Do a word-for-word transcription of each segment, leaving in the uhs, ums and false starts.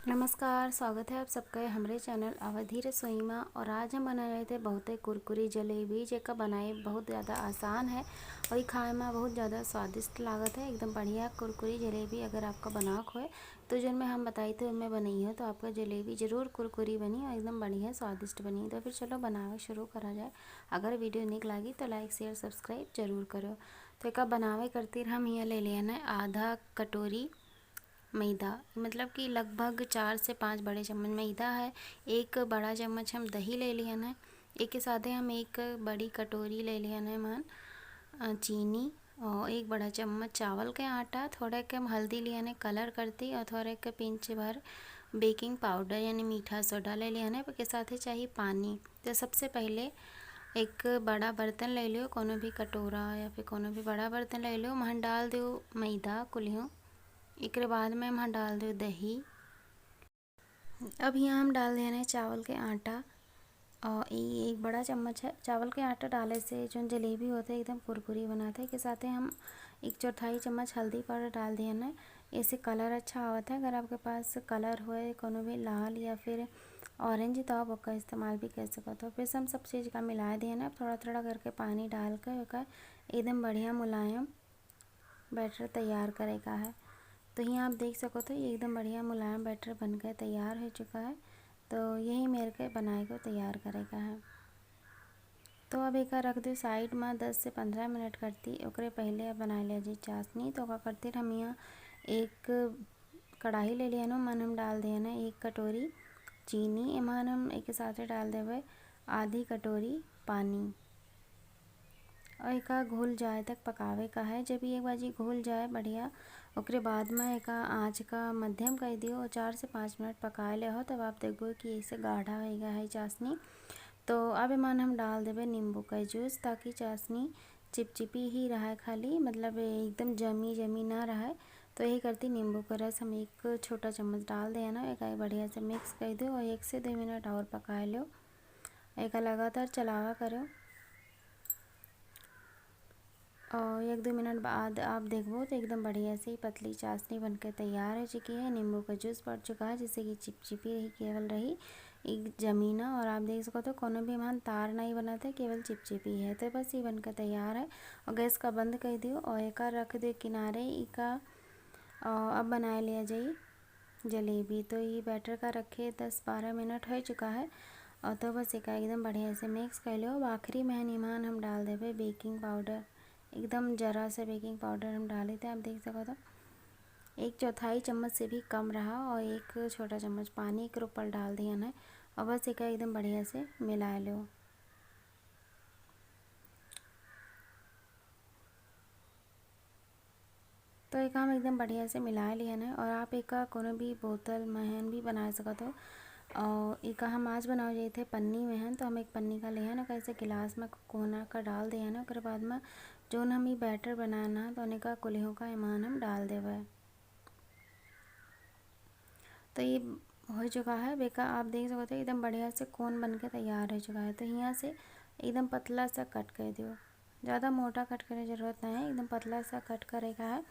नमस्कार, स्वागत है आप सबके हमरे चैनल अवधी रसोई मा। और आज हम बना रहे थे बहुते कुरकुरी जलेबी, जेका बनाए बहुत ज़्यादा आसान है और ई खाए मा बहुत ज़्यादा स्वादिष्ट लागत है। एकदम बढ़िया कुरकुरी जलेबी अगर आपका बनावक होए तो जौन में हम बताई थे उनमें बनइहो तो आपका जलेबी जरूर कुरकुरी बनी और एकदम बढ़िया स्वादिष्ट बनी। तो फिर चलो बनावे शुरू करा जाए। अगर वीडियो निक लागी तो like, share, subscribe जरूर करो। तो एका बनावे करतिर हम हियाँ ले लिहन है आधा कटोरी मैदा, मतलब कि लगभग चार से पाँच बड़े चम्मच मैदा है। एक बड़ा चम्मच हम दही ले लिहन है। एके साथे हम एक बड़ी कटोरी ले लिहन है मान, अ, चीनी और एक बड़ा चम्मच चावल के आटा, थोड़ा के हम हल्दी लिहन है colour करती और थोड़ा के pinch भर baking powder यानी मीठा सोडा ले लिहन है। एके साथे चाही पानी। तो सबसे पहले एक बड़ा बर्तन ले लियो, कोनो भी कटोरा या फिर कोनो भी बड़ा बर्तन ले लियो, ओमन डाल दियो मैदा कुलियो। एकरे बाद में हम डाल देव दही। अब हियाँ हम डाल देना है चावल के आटा और ई एक बड़ा चम्मच है। चावल के आटा डाले से जौन जलेबी होत है एकदम कुरकुरी बनात है। एके साथे हम एक चौथाई चम्मच हल्दी powder डाल देना है, एसे colour अच्छा आवत है। अगर आपके पास colour होए कोनो भी लाल या फिर orange तो आप ओकर इस्तेमाल भी कर सकत हो। फिर से हम सब चीज़ का मिला देना है, थोड़ा थोड़ा करके पानी डाल के ओकर एकदम बढ़िया मुलायम batter तैयार करे का है। तो हियाँ आप देख सकत हो, ये एकदम बढ़िया मुलायम batter बन के तैयार हो चुका है। तो यही मेर के बनाए को तैयार करे का है। तो अब एका रख दो side में दस से पन्द्रह मिनट करती। ओकरे पहले अब बनाए लिया जी चाशनी। तो ओका करतिर हम यहाँ एक कढ़ाई ले लिया ना, ओमन हम डाल देना एक कटोरी चीनी, एमन हम एक साथे डाल देवे आधी कटोरी पानी। और एका घुल जाए तक पकावे का है। जब ये एक बाजी घुल जाए बढ़िया, ओकरे बाद में एका आँच का मध्यम कर दियो और चार से पाँच मिनट पकाए ले हो, तब आप देखबो कि ऐसे गाढ़ा होएगा है चाशनी। तो अब एमन हम डाल देबे नींबू का juice, ताकि चाशनी चिपचिपी ही रहे खाली, मतलब एकदम जमी जमी ना रहे। तो यही करती नींबू का रस हम एक छोटा चम्मच डाल देना, एका बढ़िया से mix कर दो और एक से दो मिनट और पकाए लो। एका लगातार चलावा करो। और एक दो मिनट बाद आप देखबो तो एकदम बढ़िया से ही पतली चाशनी बनके तैयार हो चुकी है। नींबू का juice पड़ चुका है, जिससे कि चिपचिपी रही, केवल रही एक जमीना। और आप देख सकत हो कोनो भी एमन तार नहीं बनत है, केवल चिपचिपी है। तो बस ये बनके तैयार है और गैस का बंद कर दियो और एका रख दियो किनारे। एका और अब बनाए लिया जाई जलेबी। तो ये batter का रखे दस बारह मिनट हो चुका है। और तो बस एका एकदम बढ़िया से mix कर लो। अब आखिरी में निमान हम डाल देबे baking powder, एकदम जरा से baking powder हम डाले थे। आप देख सकत हो एक चौथाई चम्मच से भी कम रहा और एक छोटा चम्मच पानी एक ऊपर डाल दिया है। और बस एका एकदम बढ़िया से मिला लो। तो एका हम एकदम बढ़िया से मिला लिहन है और आप एका कोनो भी बोतल महन भी बना सकत हो। और एका हम आज बनावे जाइत है पन्नी महन, तो हम एक पन्नी का लेहन और कैसे गिलास में कोना का डाल देहन है। ओकर बाद में जौन हम ई batter बनाना तो ओने का कुल्हियों का एमान हम डाल देवे। तो ये हो चुका है बेका, आप देख सकते हो एकदम बढ़िया से cone बन के तैयार हो चुका है। तो यहाँ से एकदम पतला सा cut कर दियो, ज़्यादा मोटा cut करे जरूरत नहीं है, एकदम पतला सा cut करे का है।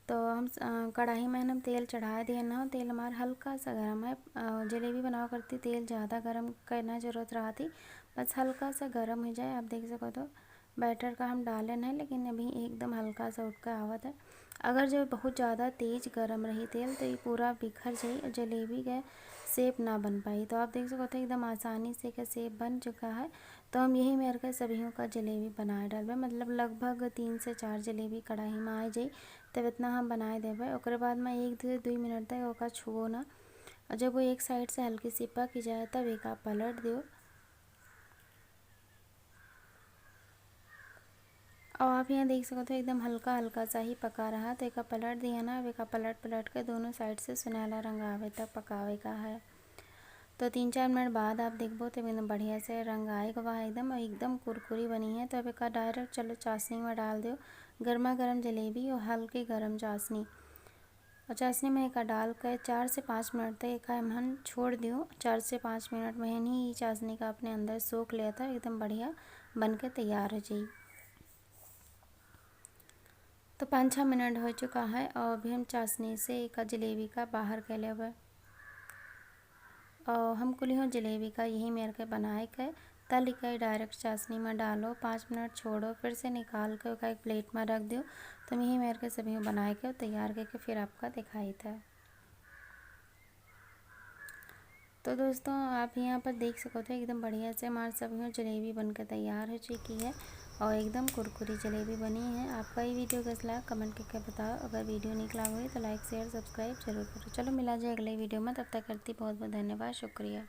तो हम स-, अ, कढ़ाई में हम तेल चढ़ा दिए ना, तेल हमार हल्का सा गरम है। अ, जलेबी बनावा करती तेल ज़्यादा गरम करना जरूरत रहती, बस हल्का सा गरम हो जाए। आप देख सकते हो batter का हम डाले नहीं, लेकिन अभी एकदम हल्का सा उठ के आवत है। अगर जो बहुत ज़्यादा तेज गरम रही तेल तो ये पूरा बिखर जाई और जलेबी का shape ना बन पाई। तो आप देख सकते हो एकदम आसानी से का shape बन चुका है। तो हम यही मेर के सभियों का जलेबी बनाए डालबे, मतलब लगभग तीन से चार जलेबी कढ़ाई में आ जाई, तब इतना हम बनाए देबे। ओकरे बाद में एक से दुई मिनट तक ओका छुओ ना, और जब वो एक side से हल्की सी पक जाए तब एका पलट दियो। और आप यहाँ देख सकते हो एकदम हल्का हल्का सा ही पका रहा, तो एका पलट दिया ना। अब एका पलट पलट के दोनों side से सुनहला रंग आवे तक पकावे का है। तो तीन चार मिनट बाद आप देखबो तो एकदम बढ़िया से रंग आए गवा है एकदम, और एकदम कुरकुरी बनी है। तो अब एका direct चलो चाशनी में डाल दो गर्मा गर्म जलेबी और हल्की गर्म चाशनी। और चाशनी में एका डाल के चार से पाँच मिनट तक एका एमहन छोड़ दियो। चार से पाँच मिनट में ही ये चाशनी का अपने अंदर सोख लिया था, एकदम बढ़िया बन के तैयार हो जाई। तो पाँच छः मिनट हो चुका है और अभी हम चाशनी से एका जलेबी का बाहर कर लेबे। और हम कुलिहों जलेबी का यही मेर के बनाए के तल के direct चाशनी में डालो, पाँच मिनट छोड़ो, फिर से निकाल के ओका एक plate में रख दियो। तो यही मेर के सभी बनाए के तैयार करके फिर आपका दिखाई था। तो दोस्तों, आप यहाँ पर देख सकते हो एकदम बढ़िया से हमारे सभी जलेबी बनकर तैयार हो चुकी है और एकदम कुरकुरी जलेबी बनी है। आपका ये video कैसा लगा comment करके बताओ। अगर video निक लाग होई तो like share subscribe जरूर करो। चलो मिला जाए अगले video में, तब तक करती बहुत बहुत धन्यवाद, शुक्रिया।